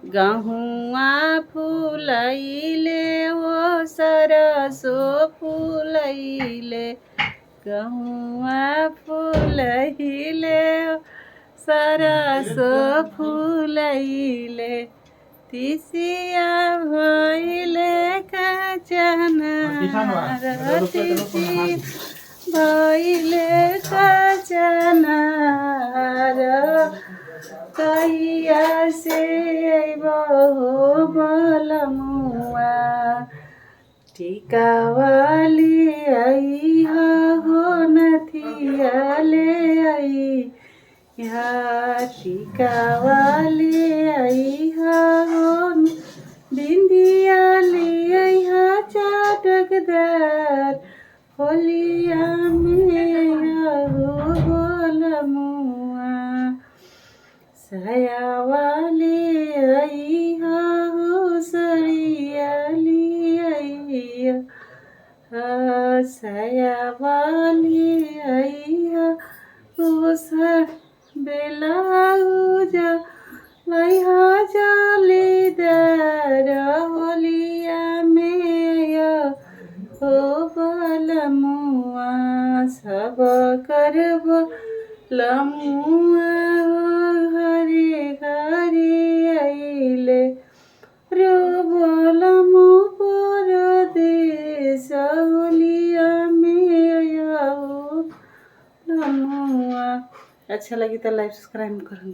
गहुआ फूलैले ओ सरसो फूलैले, गहुआ फूलैले ओ सरसो फूलैले, तिसिया भैले कचनार, तिसी भैले कचनार, कहिया से अइबो हो बलमुआ, टिकावाली अइहा हो नथिया ले अइहा, टिकावाली अइहा हो बिंदिया ले अइहा चटकदार, होलिया में अइहा हो बलमुआ, सयावाली अइहा हो सरियाली अइहा, सयावाली अइहा हो सर बेलाउज लइहा जालीदार, होलिया में अइहा हो बलमुआ, सब करब लमुआ हो घरे घरे अइले रो बलमु परदेश, होलिया में अइहा हो लमुआ। अच्छा लगी तो लाइक सब्सक्राइब करम।